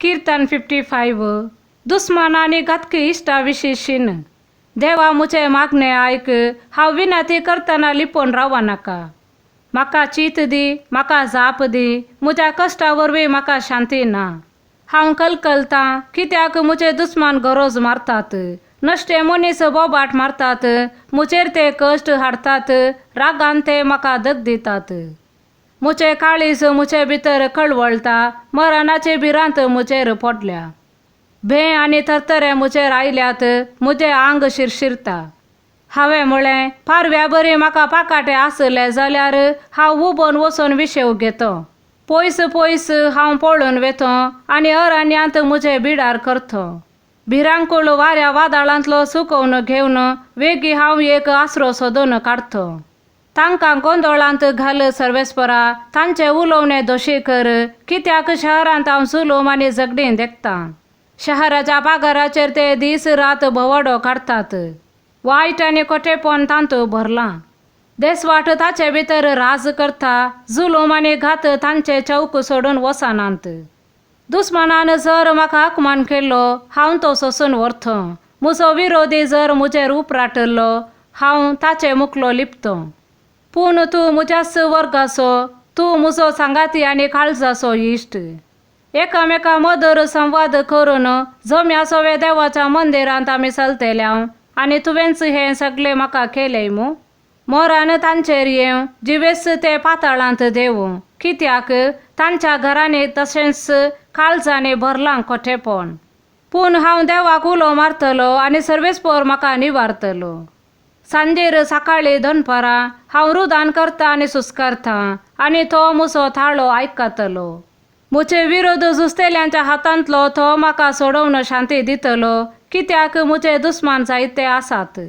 कीर्तन 55. दुस्मान आनी घातकी इश्टा विशीं शीण. देवा म्हजें मागणें आयक, हांव विनंती करतना लिपोवन रावो नाका. म्हाका चीत दी, म्हाका जाप दी, म्हज्या कश्टा वरवीं म्हाका शांती ना. हांव कलकलतां कित्याक म्हजे दुस्मान गरज मारतात, नश्टे मनीस बोबाट मारतात, म्हजेर ते कश्ट हाडटात, रागान ते म्हाका दग दितात. म्हजें काळीज म्हजे भितर कळवळटा, मरणाची भिरांत म्हजेर पडल्या. भें आनी थरथरे म्हजेर आयल्यात, म्हजें आंग शिरशिरता. हांवें म्हळें, पारव्या बरी म्हाका पाकाटे आसले जाल्यार हांव उबोन वचून विशेव घेतो. पयस पयस हांव पळून वेतो आनी अरण्यांत म्हजें बिडार करतो. भिरांकूळ वाऱ्या वादळांतलो सुकोवन घेवन वेगीं हांव एक आसरो सोदून काडतो. तांकां गोंदळांत घाल सर्वेस्परा, तांचें उलोवणें दोशी कर, कित्याक शहरांत हांव जुलूम आनी झगडीं देखतां. शहराच्या पागाराचेर ते दीस रात भोंवडो काडटात. वायट आनी खोटेपण तातूंत भरलां. देसवाट ताचे भितर राज करता, जुलूम आनी घात तांचे चौक सोडून वचनात. दुस्मानान जर म्हाका अपमान केलो, हांव तो सोंसून व्हरतो. म्हजो विरोधी जर म्हजेर उपराटलो, हांव ताचे मुखलो लिपतो. पूण तूं म्हज्याच वर्गाचो, तूं म्हजो सांगाती आनी काळजाचो इश्ट. एकामेका मदर संवाद करून जम्या सोवे देवाच्या मंदिरांत आमी चलतले आनी तुवेंच हें सगळें म्हाका केलें मू. मोरान तांचेर येवं, जिवेस ते पाताळांत देवूं, कित्याक तांच्या घरांनी तशेंच काळजांनी भरलां खोटेपण. पूण हांव देवाक उलो मारतलो आनी सर्वेस्पोर म्हाका निवारतलो. सांजेर सकाळीं दनपारां हांव रुदान करता आनी सुस्कारता आनी तो म्हजो ताळो आयकतलो. म्हजे विरोध झुजतल्यांच्या हातांतलो तो म्हाका सोडोवन शांती दितलो, कित्याक म्हजे दुस्मान जायते आसात.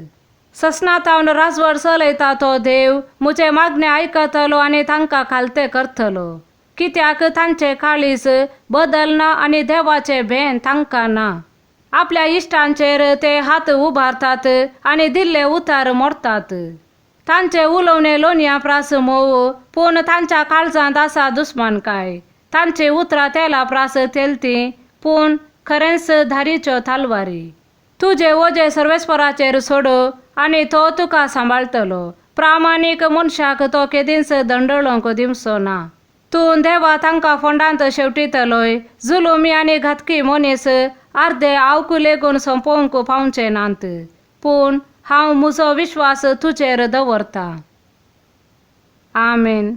ससनातावन राजवट चलयता तो देव म्हजें मागणें आयकतलो आनी तांकां खालतें करतलो, कित्याक तांचें काळीज बदलना आनी देवाचें भें तांकां ना. आपल्या इश्टांचेर ते हात उबारतात आनी दिल्ले उतार मोडटात. तांचें उलोवणें लोणया प्रास मोव, पूण तांच्या काळजांत आसा दुस्मानकाय. तांची उतरां तेला प्रास तेलती, पूण खरेंच धारीच्यो तलवारी. तुजें वजें सर्वेस्पराचेर सोड आनी तो तुका सांबाळटलो. प्रामाणीक मनशाक तो केदींच दंडळोंक दिवचो ना. तूं देवा तांकां फोंडांत शेवटितलोय. जुलुमी आनी घातकी मनीस अर्दे आवक लेगून सोंपोवंक पावचे नात, पूण हांव म्हजो विश्वास तुजेर दवरतां. आमेन.